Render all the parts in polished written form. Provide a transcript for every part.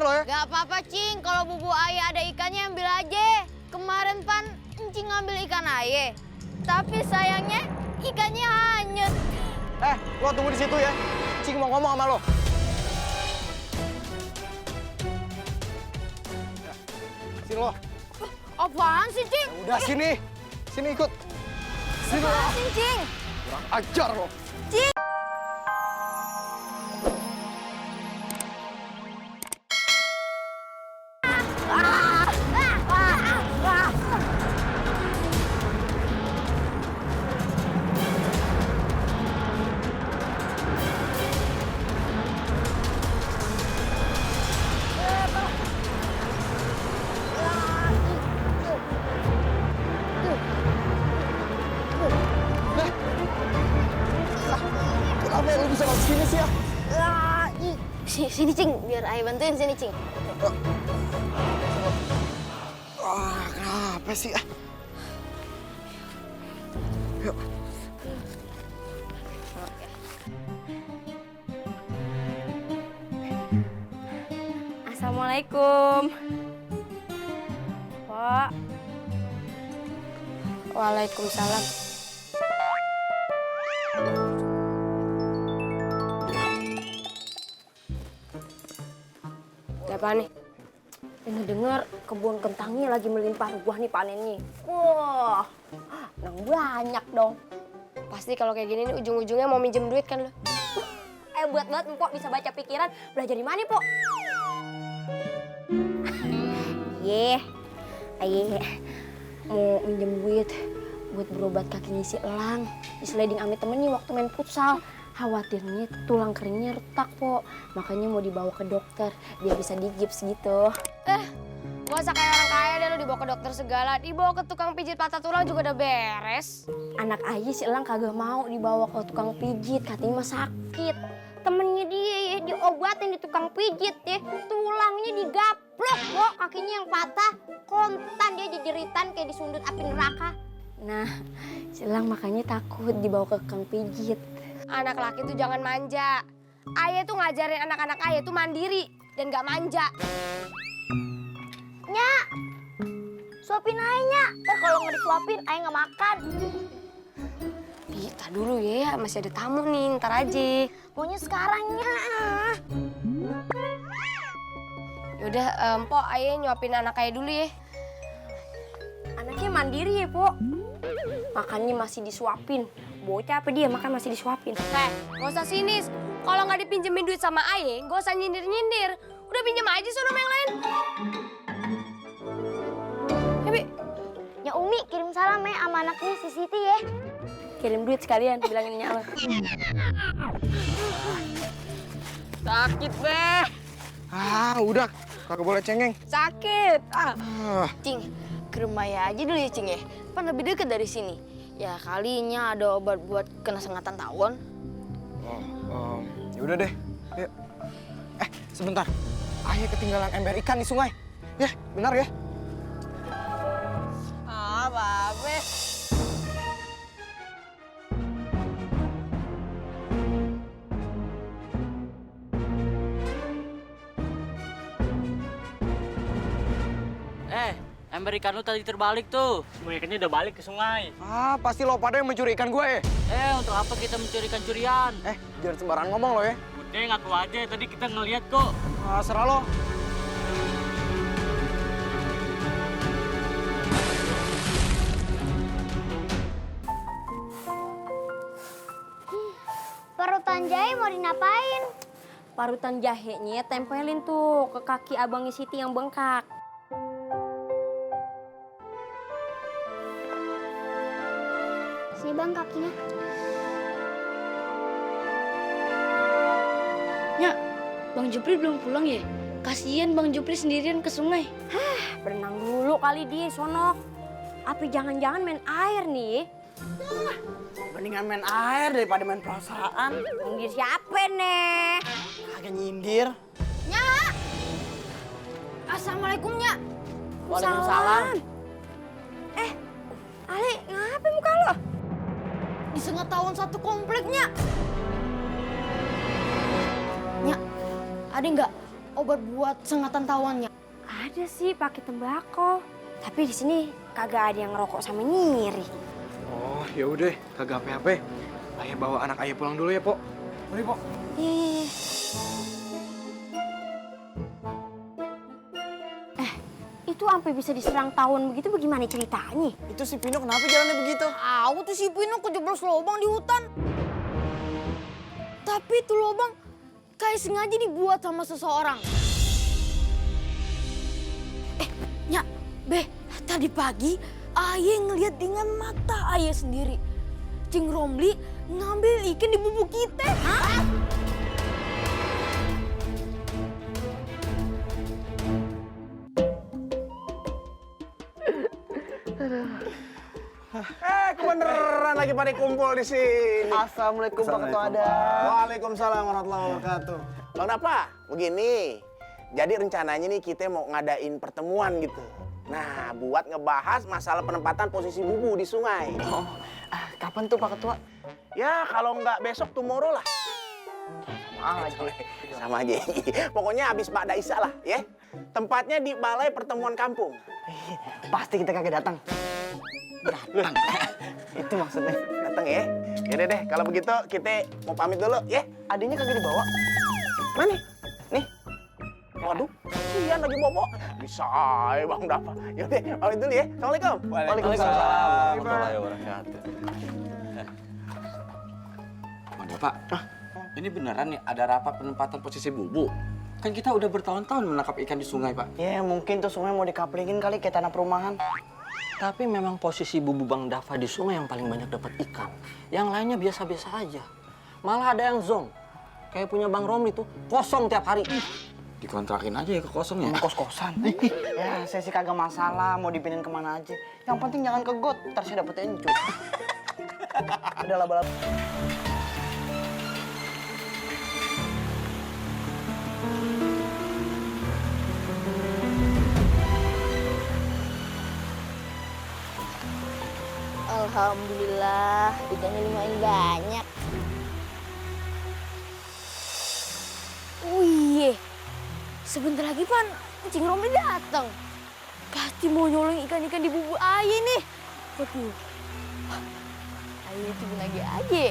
lo ya. Gak apa-apa, Cing. Kalau bubu ayah ada ikannya, ambil aja. Kemarin Pan, Cing ngambil ikan ayah. Tapi sayangnya ikannya hanyut. Lo tunggu di situ ya. Cing mau ngomong sama lo. Sini lo. Apaan sih, Cing? Udah sini. Sini ikut. Sini lo. Apaan sih, Cing? Kurang ajar lo. Cing! Kenapa lo bisa lewat sini sih ya? Sini, Cing. Biar ayah bantuin sini, Cing. Kenapa sih? Yuk. Assalamualaikum. Pak. Waalaikumsalam. Apa nih? Dengar kebun kentangnya lagi melimpah ruah nih panennya. Wah, nang banyak dong. Pasti kalau kayak gini nih ujung-ujungnya mau minjem duit kan lo? Buat banget Mpok bisa baca pikiran. Belajar di mana, Pok? Ayah mau minjem duit buat berobat kakinya si Elang. Disliding sama temennya waktu main futsal. Khawatirnya tulang keringnya retak, Pok. Makanya mau dibawa ke dokter biar bisa digips gitu. Gak usah kayak orang kaya deh lo dibawa ke dokter segala. Dibawa ke tukang pijit patah tulang juga udah beres. Anak ayah si Elang kagak mau dibawa ke tukang pijit, katanya mah sakit. Temennya dia ya diobatin di tukang pijit ya, tulangnya digaplok, Pok. Kakinya yang patah, kontan dia jeritan kayak disundut api neraka. Nah, si Elang makanya takut dibawa ke tukang pijit. Anak laki tuh jangan manja. Ayah tuh ngajarin anak-anak ayah tuh mandiri dan gak manja. Nyak, suapin ayahnya. Kalau nggak disuapin, ayah nggak makan. Tar dulu ya, masih ada tamu nih, ntar aja. Maunya sekarangnya. Yaudah, Mpok, ayah nyuapin anak ayah dulu ya. Anaknya mandiri ya, Pok. Makannya masih disuapin. Bocah apa dia makan masih disuapin. Gak usah sinis. Kalau nggak dipinjemin duit sama ayah, gak usah nyindir-nyindir. Udah pinjem aja sono sama yang lain. Bi. Ya Umi kirim salam ya sama anaknya si Siti ya. Kirim duit sekalian, bilangin Nyak lo. Sakit, Beh. Udah. Kagak boleh cengeng. Sakit. Cing, ke rumah ya aja dulu ya, Cing ya. Kan lebih deket dari sini. Ya kalinya ada obat buat kena sengatan tawon. Ya udah deh. Yuk. Sebentar. Ayah ketinggalan ember ikan di sungai. Ya, benar ya? Babe. Ember ikan lu tadi terbalik tuh. Semua ikannya udah balik ke sungai. Pasti lo pada yang mencuri ikan gue. Untuk apa kita mencuri ikan curian? Jangan sembarangan ngomong lo ya. Udah ngaku aja, tadi kita ngeliat kok. Serah lo. Parutan jahe mau dinapain? Parutan jahenya tempelin tuh ke kaki abangnya Siti yang bengkak. Sini bang kakinya. Nyak, Bang Jupri belum pulang ya? Kasian Bang Jupri sendirian ke sungai. Berenang dulu kali dia sono. Apa jangan-jangan main air nih? Mendingan main air daripada main perasaan. Nyindir siapa nih? Kagak nyindir. Nyak! Assalamualaikum, Nyak. Waalaikumsalam. Ali, ngapain muka lo? Disengetahuan satu kompleknya. Nyak, ada nggak obat buat sengatan tawannya? Ada sih pakai tembakau. Tapi di sini kagak ada yang ngerokok sama nyiri. Oh, ya udah, kagak apa-apa. Ayah bawa anak ayah pulang dulu ya, Pok. Mari, Pok. Iya. Itu sampai bisa diserang tawon begitu bagaimana ceritanya? Itu si Pino kenapa jalannya begitu? Tahu tuh si Pino kejeblos lubang di hutan. Tapi itu lubang kayak sengaja dibuat sama seseorang. Nyak, Beh, tadi pagi ayah ngeliat dengan mata ayah sendiri. Cing Romli ngambil ikan di bubuk kita. Hah? Kebeneran lagi pada kumpul di sini. Assalamualaikum Pak Ketua Ada. Waalaikumsalam warahmatullahi wabarakatuh. Bang Dapa, begini. Jadi rencananya nih kita mau ngadain pertemuan gitu. Nah, buat ngebahas masalah penempatan posisi bubu di sungai. Kapan tuh Pak Ketua? Ya, kalau nggak besok tomorrow lah. Sama aja. Pokoknya habis Pak Daisa lah, ya. Tempatnya di Balai Pertemuan Kampung. Pasti kita kagak datang. Datang. Itu maksudnya. Datang ya. Yaudah deh, kalau begitu kita mau pamit dulu, ya. Adanya kagak dibawa. Mana? Nih. Waduh, kasihan lagi bobo. Bisa ya Bang Dapa. Yaudah, pamit dulu ya. Assalamualaikum. Waalaikumsalam warahmatullahi wabarakatuh. Bang Dapa, ini beneran nih ada rapat penempatan posisi bubu? Kan kita udah bertahun-tahun menangkap ikan di sungai, Pak. Ya mungkin tuh sungai mau dikaplingin kali kayak tanah perumahan. Tapi memang posisi bubu Bang Dava di sungai yang paling banyak dapat ikan. Yang lainnya biasa-biasa aja. Malah ada yang zong. Kayak punya Bang Romli tuh, kosong tiap hari. Dikontrakin aja ya ke kosongnya. Emang kos-kosan. Ya saya sih kagak masalah mau dipindahin kemana aja. Yang penting jangan ke got, ntar saya dapet encut. Udah lah balap. Alhamdulillah, ikannya lumayan banyak. Wih, sebentar lagi Pan, Cing Romli datang. Pasti mau nyolong ikan-ikan di bubuk ayah nih. Waduh, ayah itu lagi aja.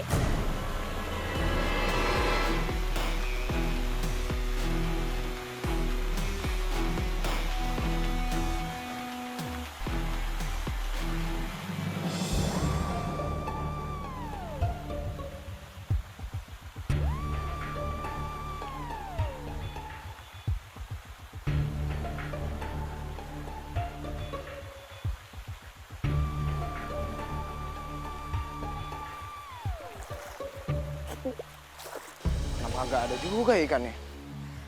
Kenapa kagak ada juga ikannya?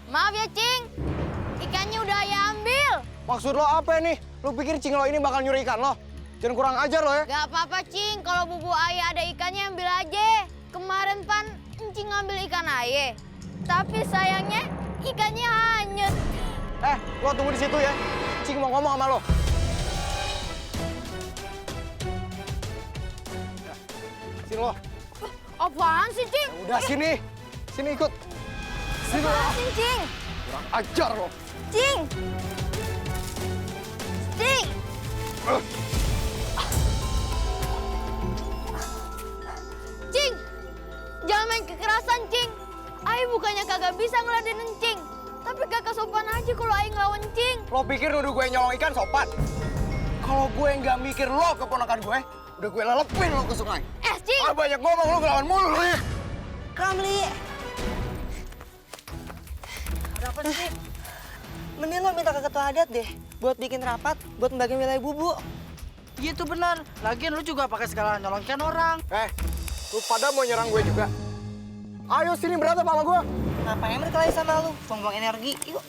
Maaf ya, Cing. Ikannya udah ayah ambil. Maksud lo apa nih? Lo pikir Cing lo ini bakal nyuri ikan lo? Jangan kurang ajar lo ya. Gak apa-apa, Cing. Kalau bubu ayah ada ikannya, ambil aja. Kemarin Pan, Cing ngambil ikan ayah. Tapi sayangnya ikannya hanyut. Lo tunggu di situ ya. Cing mau ngomong sama lo. Sini lo. Apaan sih, Cing? Udah sini. Sini ikut. Sini lo. Apaan sih, Cing? Kurang ajar lo. Cing! Cing! Cing! Jangan main kekerasan, Cing. Ayah bukannya kagak bisa ngeladenin Cing. Tapi kakak sopan aja kalau Ayah ngelawan Cing. Lo pikir nuduh gue nyolong ikan sopan? Kalau gue nggak mikir lo keponakan gue, udah gue lelepin lo ke sungai. Cing! Ah, banyak ngomong lo ngelawan mulu lo ya. Ramli. Ada apa sih? Mending lo minta ke ketua adat deh buat bikin rapat buat membagi wilayah bubu. Iya tuh benar. Lagian lu juga pakai segala nyolongkan orang. Lu pada mau nyerang gue juga? Ayo sini berantem sama gue. Ngapain berkelahi sama lu? Buang-buang energi. Yuk.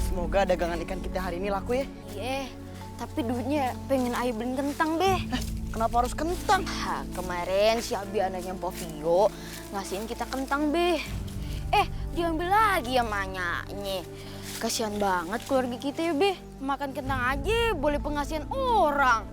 Semoga dagangan ikan kita hari ini laku ya. Iya, tapi duitnya pengen Ayah beliin kentang deh. Kenapa harus kentang? Kemarin si Abi anaknya Mpok Vio ngasihin kita kentang, Be. Diambil lagi ya manyaknya. Kasihan banget keluarga kita ya, Be. Makan kentang aja boleh pengasihan orang.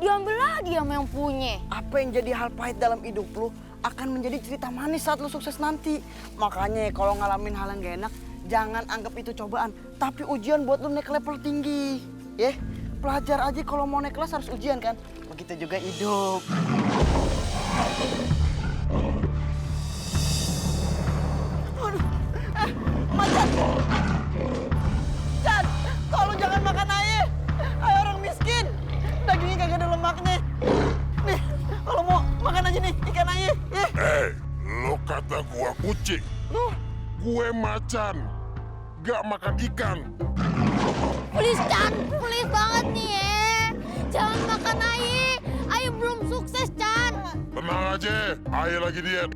Diambil lagi sama yang punya. Apa yang jadi hal pahit dalam hidup lu akan menjadi cerita manis saat lu sukses nanti. Makanya kalau ngalamin hal yang gak enak, jangan anggap itu cobaan, tapi ujian buat lu naik level tinggi. Ya, pelajar aja kalau mau naik kelas harus ujian kan. Begitu juga hidup. Aduh, Macan! Chan, tolong jangan makan ayah. Ayah orang miskin. Dagingnya kagak ada lemaknya. Nih, kalau mau makan aja nih ikan ayah. Ya. Lo kata gua kucing, gue macan, gak makan ikan. Please Chan, please banget nih ya. Jangan makan Aye. Aye belum sukses Chan. Tenang aja, Aye lagi diet.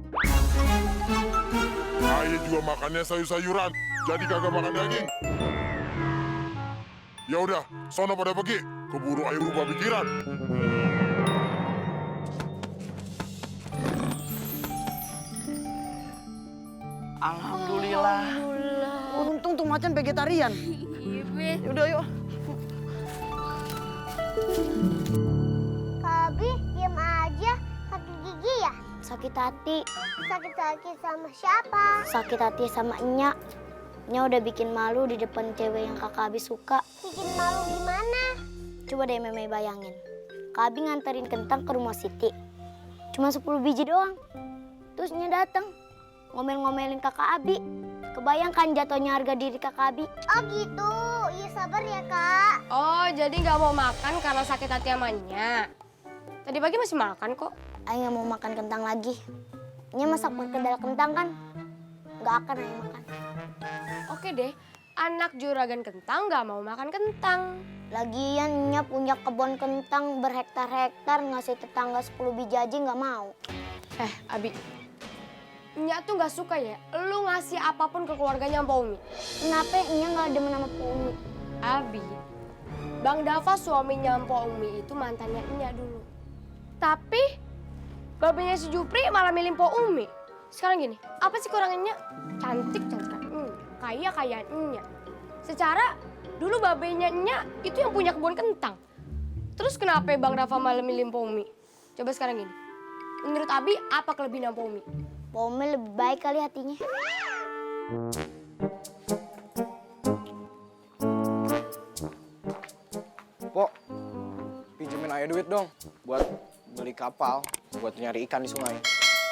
Aye juga makannya sayur-sayuran, jadi kagak makan daging. Ya udah, sono pada pergi, keburu Aye berubah pikiran. Alhamdulillah. Untung tuh macan vegetarian. Udah yuk. Kak Abi, diam aja. Sakit gigi ya? Sakit hati. Sakit hati sama siapa? Sakit hati sama Enya. Enya udah bikin malu di depan cewek yang Kakak Abi suka. Bikin malu gimana? Coba deh Meme bayangin. Kak Abi nganterin kentang ke rumah Siti. Cuma 10 biji doang. Terus Enya datang. Ngomel-ngomelin Kakak Abi. Kebayangkan jatuhnya harga diri Kakak Abi. Oh gitu, iya sabar ya Kak. Oh, jadi nggak mau makan karena sakit hati amanya. Tadi pagi masih makan kok. Ayah nggak mau makan kentang lagi. Nya masak perkedel kentang kan? Nggak akan Ayah makan. Oke deh, anak juragan kentang nggak mau makan kentang. Lagian Nya punya kebun kentang berhektar-hektar, ngasih tetangga 10 biji aja nggak mau. Abi, Nya tuh nggak suka ya, lu ngasih apapun ke keluarganya Mpok Umi. Kenapa Nya nggak demen sama Mpok Umi? Abi, Bang Dava suaminya Mpok Umi itu mantannya Nya dulu. Tapi, babenya si Jupri malah milih Mpok Umi. Sekarang gini, apa sih kurangnya? Cantik-cantikan kaya-kayaan Nya. Secara, dulu babenya Nya itu yang punya kebun kentang. Terus kenapa Bang Dava malah milih Mpok Umi? Coba sekarang gini, menurut Abi apa kelebihan Mpok Umi? Mpok Umi lebih baik kali hatinya. Pok, pinjemin Ayah duit dong buat beli kapal, buat nyari ikan di sungai.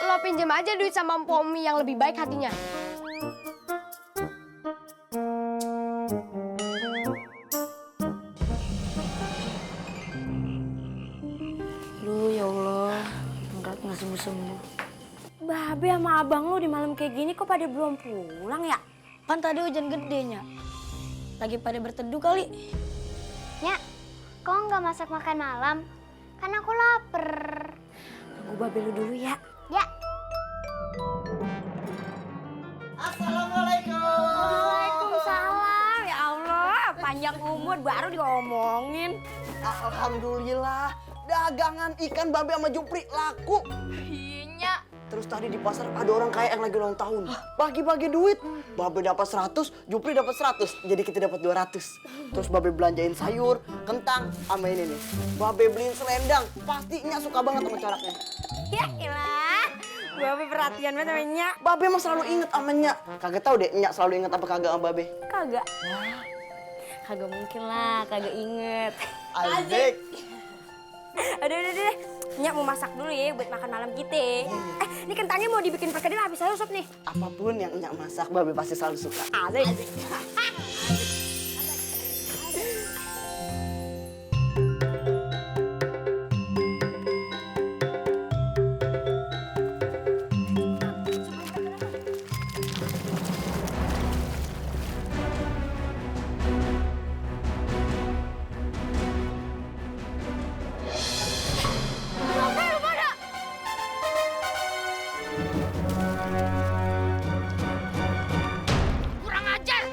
Lo pinjem aja duit sama Mpok Umi yang lebih baik hatinya. Lu ya Allah, nggak sembuh-sembuh. Babe sama abang lu di malam kayak gini kok pada belum pulang ya? Kan tadi hujan gedenya. Lagi pada berteduh kali. Nya, kok nggak masak makan malam? Kan aku lapar. Tunggu babe lu dulu ya. Ya. Assalamualaikum. Waalaikumsalam. Ya Allah, panjang umur baru diomongin. Alhamdulillah, dagangan ikan Babe sama Jupri laku. Iya. Terus tadi di pasar ada orang kaya yang lagi ulang tahun. Bagi-bagi duit. Babe dapat 100, Jupri dapat 100. Jadi kita dapat 200. Terus Babe belanjain sayur, kentang, sama ini nih. Babe beliin selendang. Pasti Nya suka banget sama coraknya. Ya elah, Babe perhatian banget sama Nya. Babe mah selalu inget sama Nya. Kagak tahu deh Nya selalu inget apa kagak sama Babe. Kagak. Kagak mungkin lah, kagak inget. Asik. Udah. Nya mau masak dulu ya buat makan malam kita. Ini kentangnya mau dibikin perkedel habis saya usap nih. Apapun yang Nya masak, Babe pasti selalu suka. Asik. Kurang ajar.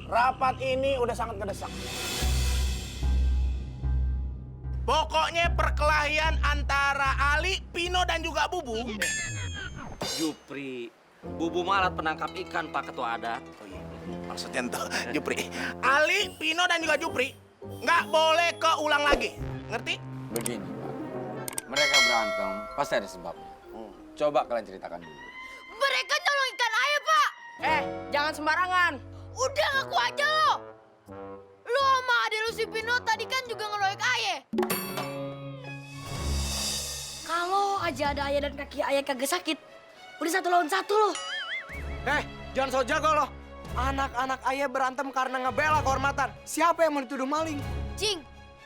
rapat ini udah sangat ngedesak. Pokoknya perkelahian antara Ali, Pino, dan juga Bubu. Jupri, Bubu mah alat penangkap ikan, Pak Ketua Adat. Oh iya, maksudnya itu Jupri. Ali, Pino, dan juga Jupri nggak boleh keulang lagi. Ngerti? Begini, Pak. Mereka berantem, pasti ada sebabnya. Coba kalian ceritakan dulu. Mereka nyolong ikan ayah, Pak. Jangan sembarangan. Udah ngaku aja lo. Lo sama adik lu si Pino tadi kan juga ngeroyok ayah. Kalau aja ada ayah dan kaki ayah kagak sakit, udah 1 lawan 1 loh. Jangan so jago loh. Anak-anak ayah berantem karena ngebela kehormatan. Siapa yang mau dituduh maling? Cing,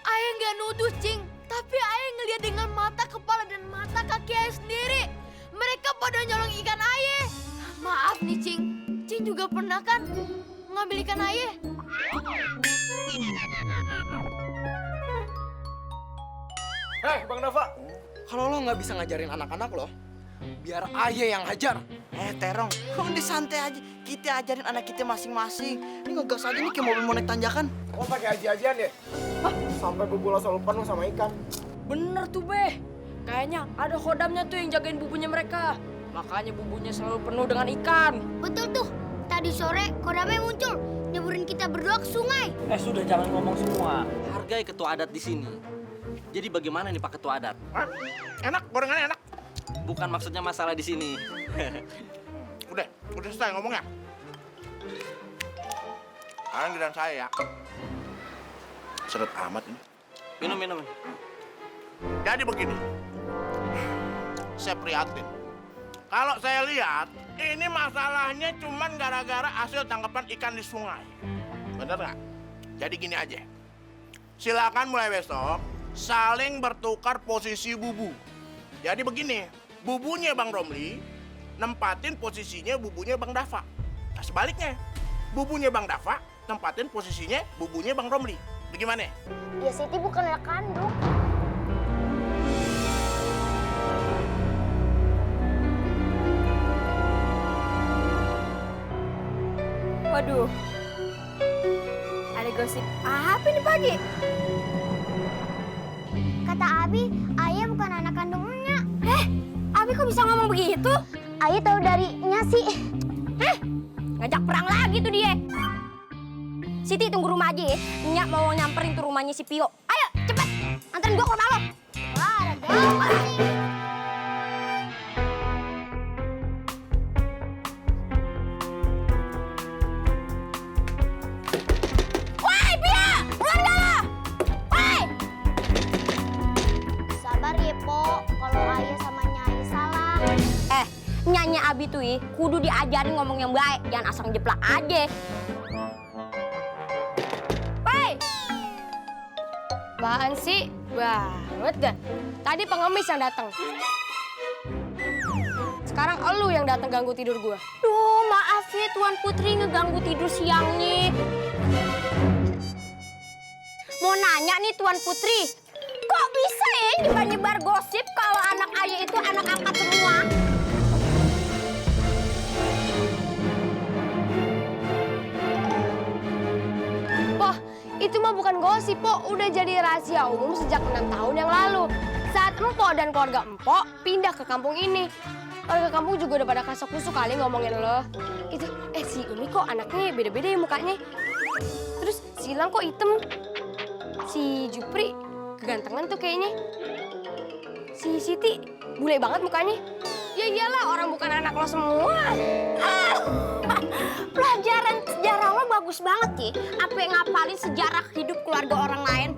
ayah nggak nuduh, Cing. Tapi ayah ngeliat dengan mata kepala dan mata kaki ayah sendiri. Mereka pada nyolong ikan ayah. Maaf nih, Cing. Cing juga pernah kan ngambil ikan ayah? Bang Dava. Kalau lo nggak bisa ngajarin anak-anak lo, biar ayah yang hajar. Terong, udah santai aja. Kita ajarin anak kita masing-masing. Ini ngegas aja nih kayak mobil mau naik tanjakan. Kok pakai aji-ajian ya? Sampai bubul selalu penuh sama ikan. Bener tuh, Be. Kayaknya ada khodamnya tuh yang jagain bubunya mereka. Makanya bubunya selalu penuh dengan ikan. Betul tuh. Tadi sore kodamnya muncul. Nyeburin kita berdua ke sungai. Sudah jangan ngomong semua. Hargai Ketua Adat di sini. Jadi bagaimana nih Pak Ketua Adat? Hah? Enak, gorengannya enak. Bukan maksudnya masalah di sini. Udah selesai ngomongnya. Sekarang giliran saya ya. Seret amat ini. Minum. Jadi begini, saya prihatin. Kalau saya lihat, ini masalahnya cuman gara-gara hasil tangkapan ikan di sungai. Bener nggak? Jadi gini aja, silakan mulai besok saling bertukar posisi bubu. Jadi begini, bubunya Bang Romli nempatin posisinya bubunya Bang Dava. Nah sebaliknya, bubunya Bang Dava nempatin posisinya bubunya Bang Romli. Bagaimana? Ya Siti bukan anak kandung. Waduh. Ada gosip apa nih pagi? Kata Abi, ayah bukan anak kandungnya. Abi kok bisa ngomong begitu? Ayah tahu dari Nyasi. Ngajak perang lagi tuh dia. Siti tunggu rumah aja ya. Nyak mau nyamperin tuh rumahnya si Pio. Ayo cepet, anterin gua ke rumah lo. Wah, ada gawat nih. Woi Pio, keluar gak lo? Woi! Sabar ya, Po. Kalau ayah sama Nyai salah. Nyanyi Abi tuh kudu diajarin ngomong yang baik. Jangan asal ngejeplak aja. Apaan sih? Banget dah. Tadi pengemis yang datang. Sekarang elu yang datang ganggu tidur gua. Duh, maaf ya Tuan Putri ngeganggu tidur siangnya. Mau nanya nih Tuan Putri, kok bisa ya nyebar-nyebar gosip kalau anak ayah itu anak angkat semua? Itu mah bukan gosip, Po. Udah jadi rahasia umum sejak 6 tahun yang lalu. Saat Empok dan keluarga Empok pindah ke kampung ini. Warga kampung juga udah pada kasok-kusuk kali ngomongin lo. Itu, si Umi kok anaknya beda-beda ya mukanya. Terus si Ilang kok hitam. Si Jupri kegantengan tuh kayaknya. Si Siti bule banget mukanya. Ya iyalah, orang bukan anak lo semua. Pelajaran sejarah lo bagus banget ya. Apa yang ngapalin sejarah hidup keluarga orang lain?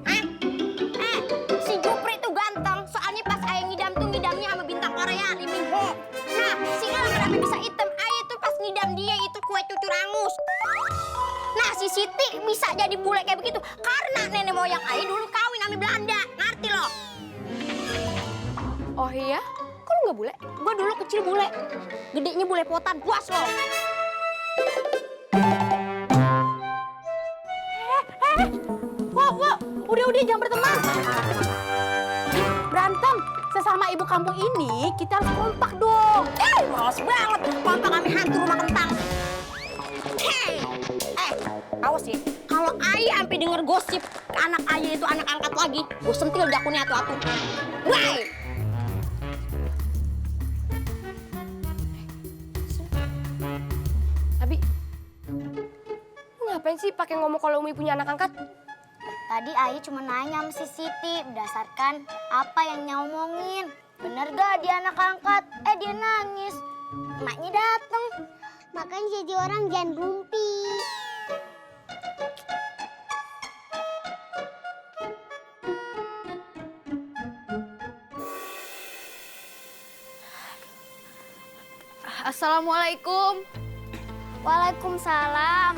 Si Jupri tuh ganteng. Soalnya pas ayah ngidam tuh ngidamnya sama bintang Korea, Lee Min Ho. Nah, si Ilang kenapa bisa hitam? Ayah tuh pas ngidam dia itu kue cucur angus. Nah, si Siti bisa jadi bule kayak begitu karena nenek moyang ayah dulu kawin sama Belanda. Ngerti lo? Oh iya? Kok lu nggak bule? Gua dulu kecil bule. Gedenya bule potan. Puas lo. Wow, udah jangan berteman. Berantem sesama ibu kampung ini kita harus kompak dong. Males banget kompak kami hantu rumah kentang. Awas denger gosip anak ayah itu anak angkat lagi. Gue sentil dakunnya atu-atu. Woi! Abi, lu ngapain sih pakai ngomong kalau Umi punya anak angkat? Tadi Ayah cuma nanya sama si Siti berdasarkan apa yang nyomongin. Bener gak dia anak angkat? Dia nangis. Emaknya dateng. Makanya jadi orang jangan rumpi. Assalamualaikum. Waalaikumsalam.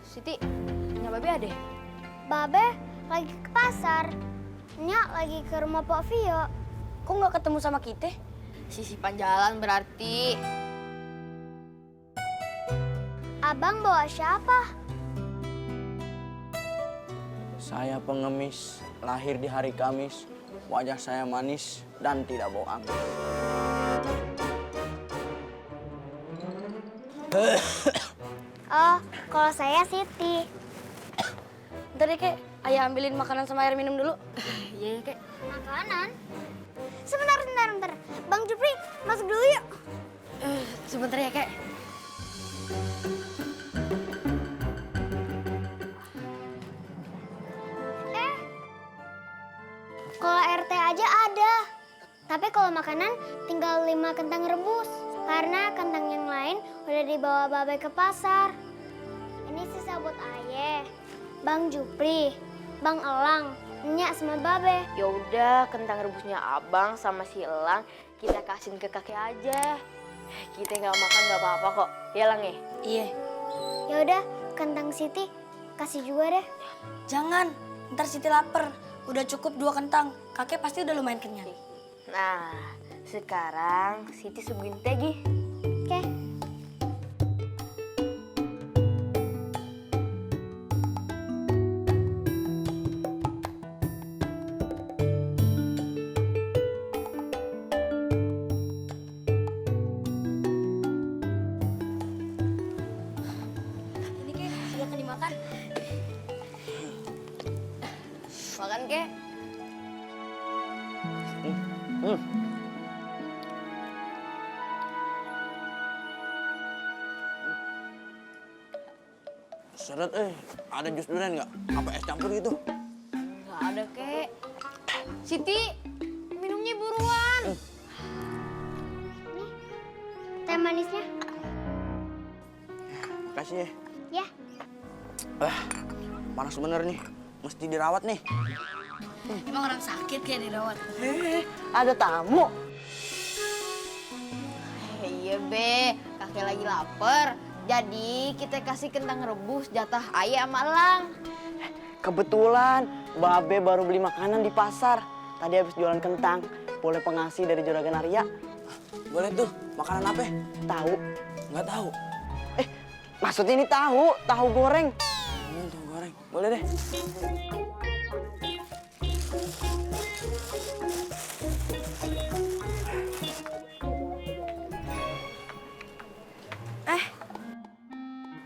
Siti, nya Babe ada? Babe lagi ke pasar. Nyak lagi ke rumah Pak Vio. Kok nggak ketemu sama kita? Sisipan jalan berarti. Abang bawa siapa? Saya pengemis, lahir di hari Kamis. Wajah saya manis dan tidak bau amis. Oh, kalau saya Siti. Ntar deh, Kek. Ayah ambilin makanan sama air minum dulu. Iya, Kek. Makanan? Sebentar. Bang Jupri, masuk dulu yuk. Sebentar ya, Kek. Kalau RT aja ada. Tapi kalau makanan tinggal 5 kentang rebus. Karena kentang yang lain udah dibawa Babe ke pasar. Ini sisa buat Ayah, Bang Jupri, Bang Elang, Nyak sama Babe. Ya udah, kentang rebusnya Abang sama si Elang kita kasihin ke kakek aja. Kita nggak makan nggak apa-apa kok. Ya, Lang ya? Iya. Ya udah, kentang Siti kasih juga deh. Jangan, ntar Siti lapar. Udah cukup 2 kentang. Kakek pasti udah lumayan kenyang. Nah, sekarang Siti suguhin teh, Gi. Oke. Ini Kek, silakan dimakan. Makan, Kek. Seret, ada jus durian nggak? Apa es campur gitu? Nggak ada, Kek. Siti, minumnya buruan. Teh manisnya? Makasih ya. Ya. Panas bener nih. Mesti dirawat nih. Emang orang sakit kayak dirawat. Ada tamu. Iya, Be. Kakek lagi lapar. Jadi kita kasih kentang rebus jatah Ayah sama Elang. Kebetulan Babe baru beli makanan di pasar. Tadi habis jualan kentang. Boleh pengasih dari Juragan Arya. Boleh tuh. Makanan apa? Tahu? Nggak tahu. Maksudnya ini tahu goreng. Tahu goreng. Boleh deh.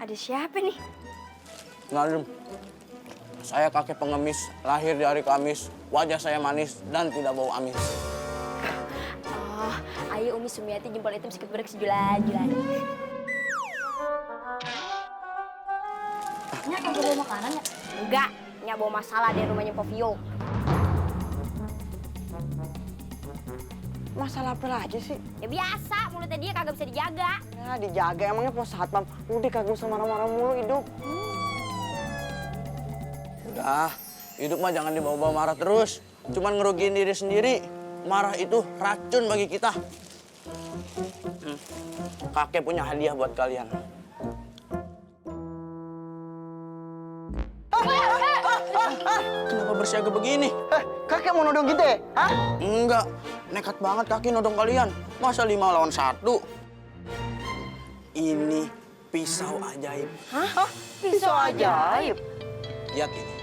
Ada siapa nih? Kenalin, saya kakek pengemis, lahir di hari Kamis. Wajah saya manis dan tidak bau amis. Oh, ayo Umi Sumiati jempol hitam sikit berek sejulan-julan. Nyak kagak bawa makanan ya? Enggak, Nyak bawa masalah dari rumahnya Pak Vio. Masalah apa aja sih? Ya biasa, mulutnya dia kagak bisa dijaga. Ya dijaga, emangnya pos satpam. Udah kagak usah marah-marah mulu hidup. Udah, hidup mah jangan dibawa-bawa marah terus. Cuman ngerugiin diri sendiri. Marah itu racun bagi kita. Kakek punya hadiah buat kalian. Kenapa bersiaga begini? Kakek mau nodong gitu ya? Hah? Enggak, nekat banget kaki nodong kalian. Masa 5 lawan 1? Ini pisau ajaib. Hah? Pisau ajaib? Lihat ini.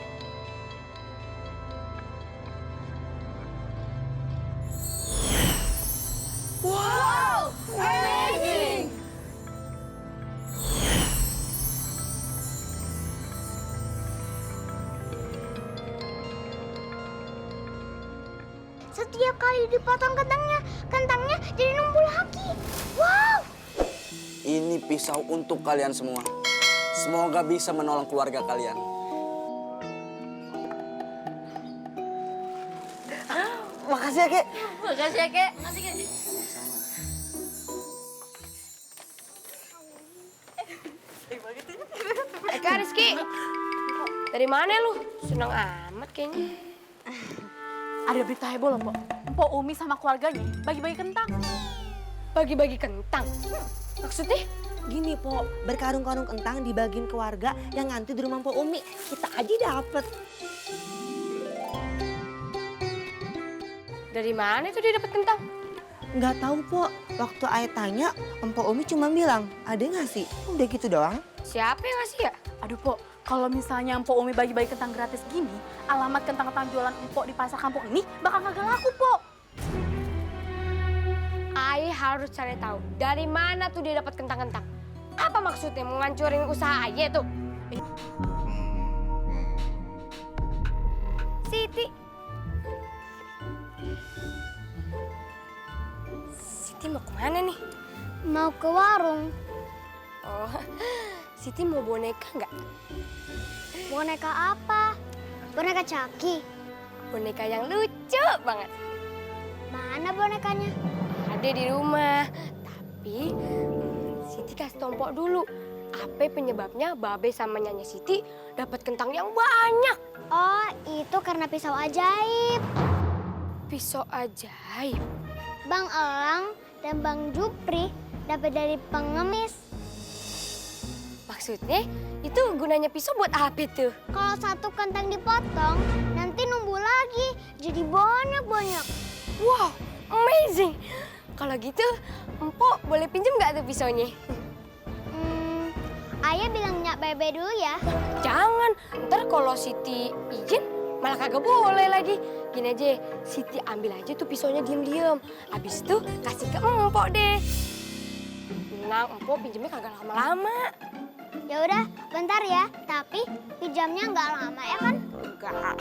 Wow! Amazing! setiap kali dipotong kentangnya jadi numpul lagi. Wow. Ini pisau untuk kalian semua. Semoga bisa menolong keluarga kalian. Makasih ya, Kek. Makasih ya, Kek. Kak Rizky, dari mana lu? Senang amat kayaknya. Ada berita heboh loh, Pok. Mpok Umi sama keluarganya bagi-bagi kentang. Bagi-bagi kentang? Maksudnya? Gini, Po, berkarung-karung kentang dibagiin ke warga yang ngantri di rumah Mpok Umi. Kita aja dapet. Dari mana tuh dia dapat kentang? Nggak tahu, Po. Waktu Ayah tanya, Mpok Umi cuma bilang, ada nggak sih? Udah gitu doang. Siapa yang ngasih ya? Aduh, Pok, kalau misalnya Mpok Umi bagi-bagi kentang gratis gini, alamat kentang-kentang jualan Mpok di pasar kampung ini bakal kagak laku, Pok. Ayah harus cari tahu dari mana tuh dia dapat kentang-kentang. Apa maksudnya mau ngancurin usaha Ayah tuh? Siti. Siti mau kemana nih? Mau ke warung. Oh, Siti mau boneka nggak? Boneka apa? Boneka Caki. Boneka yang lucu banget. Mana bonekanya? Ada di rumah. Tapi Siti kasih tompok dulu. Apa penyebabnya Babe sama Nyanya Siti dapat kentang yang banyak? Oh, itu karena pisau ajaib. Pisau ajaib. Bang Elang dan Bang Jupri dapat dari pengemis. Maksudnya itu gunanya pisau buat apa tuh? Kalau satu kentang dipotong, nanti numbuh lagi. Jadi banyak-banyak. Wow, amazing. Kalau gitu, Empok boleh pinjem nggak tuh pisaunya? Ayah bilang Nyak Bebe dulu ya. Jangan, ntar kalau Siti izin malah kagak boleh lagi. Gini aja, Siti ambil aja tuh pisaunya diem-diem. Habis itu kasih ke Empok deh. Tenang, Empok pinjemnya kagak lama-lama. Ya udah, bentar ya. Tapi pinjamnya nggak lama ya kan? Enggak.